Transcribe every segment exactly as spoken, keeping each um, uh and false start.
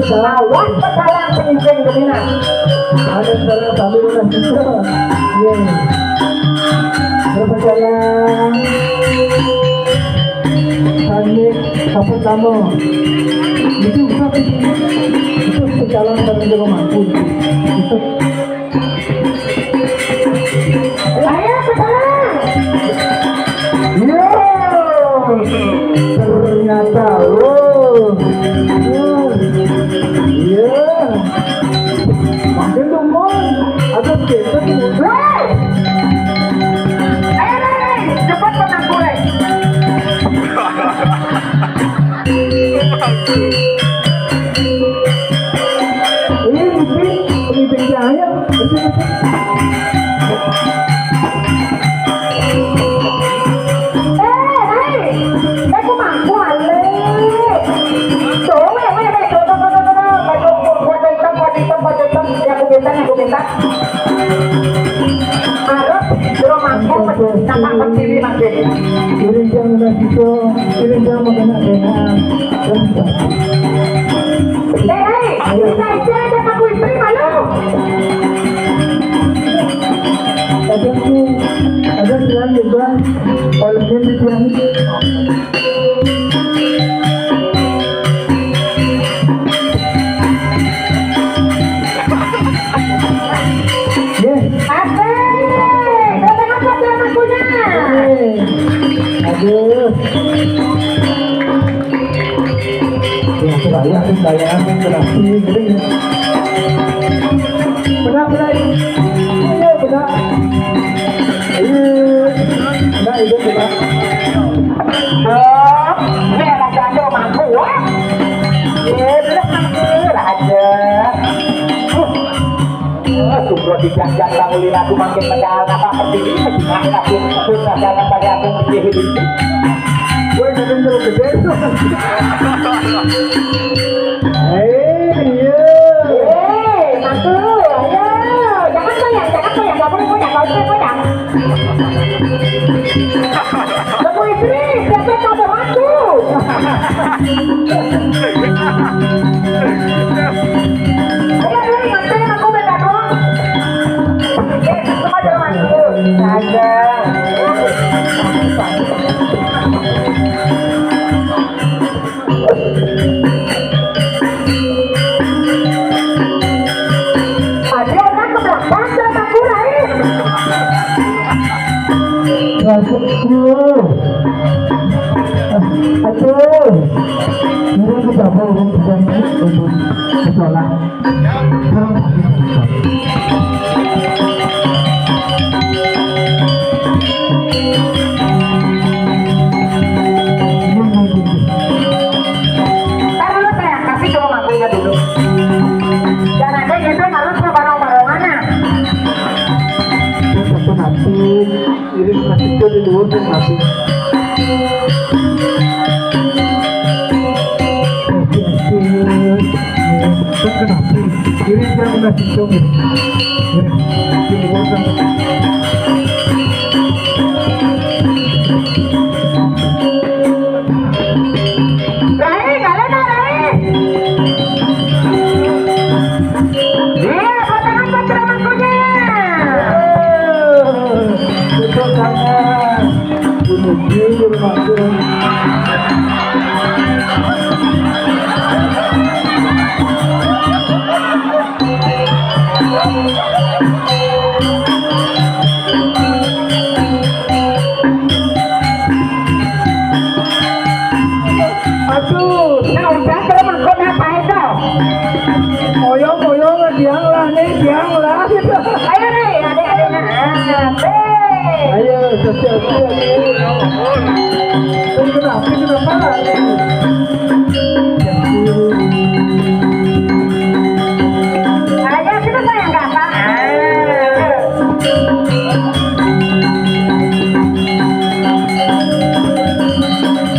Awas pecalang sing-sing kemina. Ada sekarang sambil udah gitu. Iya. Berpecalang. Panik, kaput kamu. Itu bisa, itu pecalang sambil di rumahku. Itu. Ayo, pecalang. Yo, ternyata, oh, oh, iya. Makin dong, Mon. Ada kita tuh. Woi. Ayo, Rey, Rey, cepat pegang gue. Ini, ini, ini, ini, ini, ini, Eh, hei, eh, kok mangku ale? Tuh, weh, weh, weh, tuh, tuh, tuh, tuh, tuh, baju, baju hitam, baju hitam, baju hitam, yang aku minta, yang aku minta. Harus jero mangku, nampak pertiwi makin. Ini jangan lagi, tuh. Ini jangan enak-enak. Eh, hei, kita aja ada Pak Wipri, malu. Ada tuh, ada bilang juga, kalau ini dibilang. Ye. Asik. Tepuk tangan buat Tuan Mangkunya. Ye. Aduh. Ya, saya, saya, saya, saya, benar, benar. Iya, benar. Iya, benar. Iya, benar, itu, benar. Oh, ini anak jando mangku, wah. Iya, benar, mangku, lah aja. Uh. Sugro dijajak bang ulin aku makin mendalam apa seperti ini, makin aku pun rasakan pada aku menjadi hidup. Gue jadi terus gede tuh. Eh, iya. Eh, mangku, ayo. Jangan goyang, jangan goyang, nggak boleh goyang, nggak boleh goyang. Temu istri, siapa yang tabok aku? Ayo, ayo, nganterin aku minta tolong. Eh, cuma jalan aku. Ada. Ada orang ke belakang, ke Sakura, eh. Masuk dulu. Aduh. Ini kita mau urut bukan untuk sholat. Ntar dulu, sayang, kasih dulu mangkunya dulu. Dan ada gitu harus barong-barongan, nah. Satu mati, iring masih di luar tuh mati. Kan kenapa? Ini yang udah hitung ini. Ya, diluarkan. Rai, kalian dah, Rai. Iya, pasangan putra mangkunya. Tepuk tangan. Bunuh diri, Mas. Aduh, nah, udah, terus mangkuk ngapain tuh? Oyong, oyong, diang lah nih, diang lah. Ayo nih, adik-adik, nah, ayo, sosial, sosial. Kenapa, kenapa? Ayo, kita sayang kakak.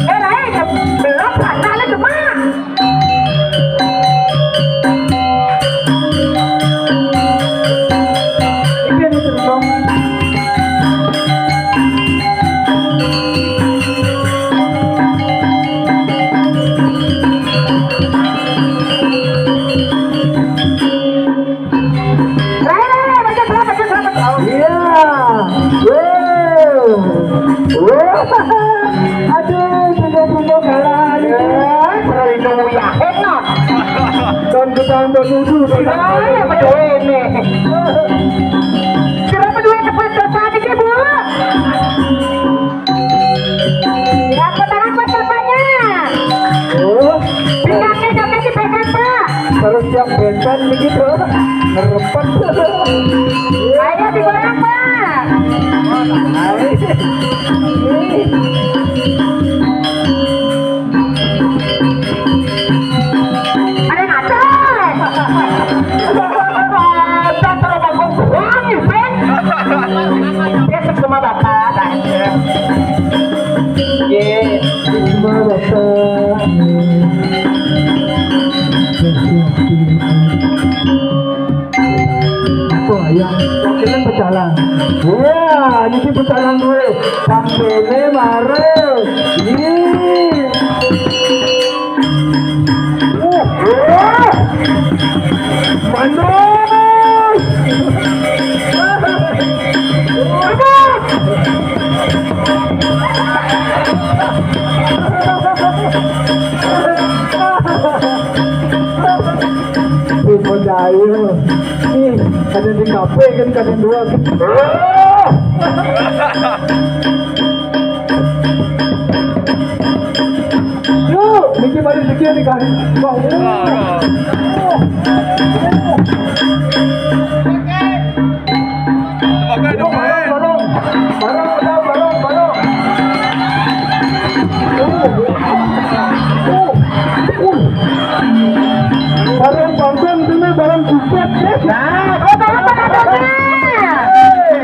Eh, lain, belum, pasangan cuma. Aduh, tunggu-tunggu kalah ini. Eh, terlalu ya. Enak. Tahun ke tahun dua ribu. Sira apa duwene? Sira apa duwe cepet-cepet iki, Bu? Sira apa tangan buat bapaknya? Oh, pinggangnya sampai di Pak. Terus siap besan begitu. Ngerepet. Ayo digoyang, Pak. Ada ngaco. Ngaco terus aku buang, Pak. Besok sama Bapak, Pak. Ye, sama Bapak. Apa ya? Kita pecalang. Wah, ini pecalang gue. Sampai mare. Ini. Uh, uh. Panas. Wih, kok jahil. Nih, ada di kafe kan, kadang dua. Yuk, niki mari niki nih, Kak. Wah, Sebagai barang, barang, barang, barang, barang. Oh, oh, oh. Barang panggung sini, barang kucet, ya. Nah, kok barang panggung? Hei.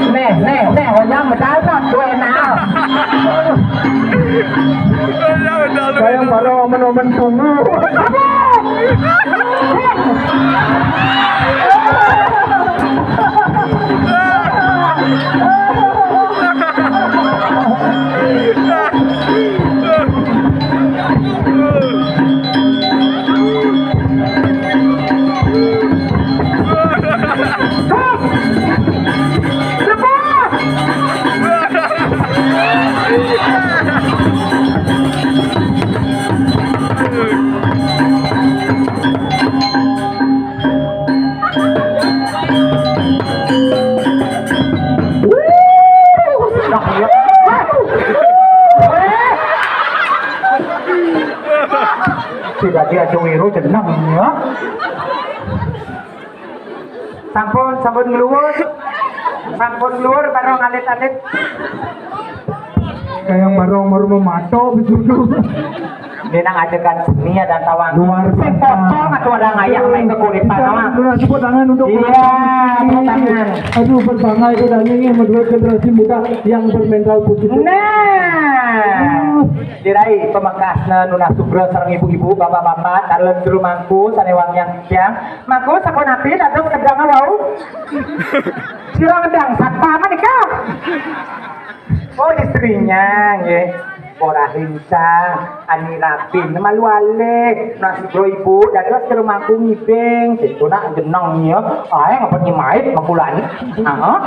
Nih, nih, nih, wayang medal kok, gue enak. Wayang baru omen-omen tunggu. Tidak dia Dewi Ru jeneng ya. Sampun, sampun ngluwur. Sampun ngluwur, barong alit-alit. Kayak barong mau mematok begitu. Ini nang adegan seni ada tawang. Luar biasa. Sing pocong atau ada ngayah main kekuripan awak. Terima tepuk tangan untuk. Iya, tepuk tangan. Aduh, berbangga itu tadi ini menurut generasi muda yang bermental positif. Nah. Aduh. Dirai pamekasna nunas sugra sareng ibu-ibu, bapak-bapak, dalem jero mangku sane wangiang titiang. Mangku sapunapi dados kedang wau. Sira ngedang satpam nika. Oh, istrinya nggih. Ora hincang, ani rapin, malu alih. Nunas sugra ibu, dados jero mangku ngibing. Sing tunak jeneng ya. Ae ngepet nyemait mangkulane. Heeh.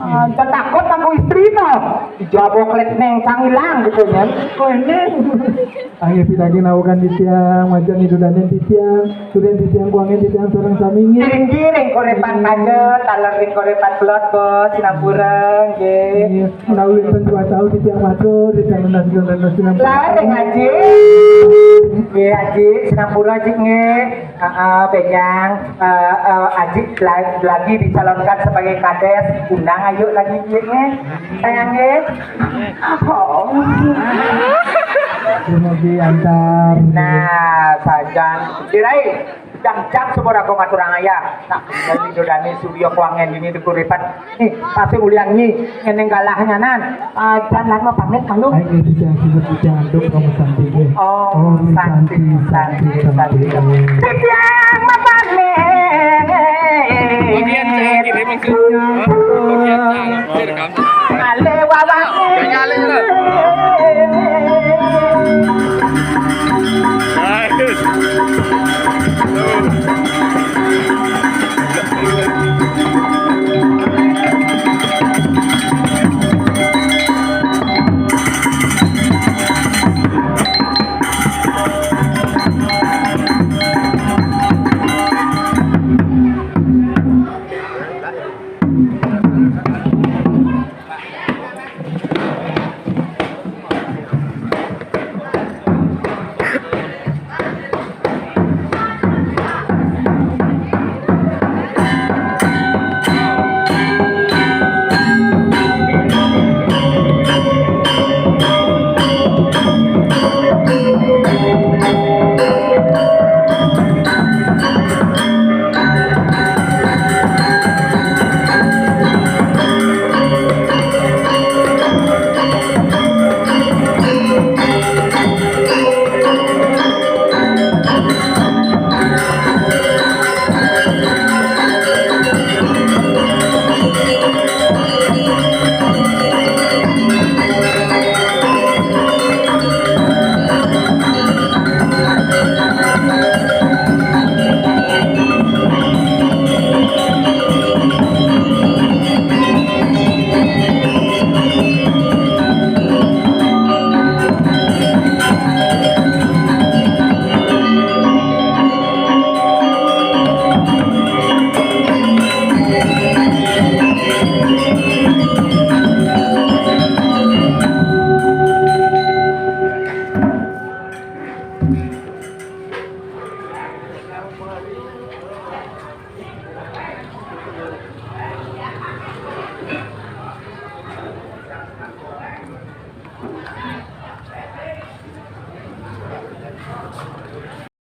Ah, takut aku istri to. Dijawab klet neng sang ilang gitu ya. Kene. Ayo pitagi nawukan titiang, majeng idudaning titiang, dudaning titiang kuangen titiang sareng sami nggih. Niki ring korepan kaget, taler ring korepan pelot, Bos, sinampura nggih. Nggih, menawi wonten dua taun titiang matur, titiang nunas nunas sinampura. Lah, ring Aji. Nggih, Aji, sinampura Aji nggih. Heeh, Bejang, eh, eh, Aji la- lagi dicalonkan sebagai kades, undang ayo lagi nggih, nggih. Sayang nggih. Oh. Dumugi antar. Nah, sajan. Dirai, jam-jam sepur aku ngaturang ayah. Nah, dari Dodani Surya Kuangen ini dikuripan. Nih, pasti ulian nyi, ngeneng galahnya nan. Ah, jangan lama pamit malu. Ayo, nggih, titiang sinebut titiang anduk, Om Santi, nggih. Om Santi, Santi, Santi, Santi. Titiang mapamit. Bagian saya kiri maksudnya. Bagian saya, direkam. Ale wawa. Kayaknya Ale,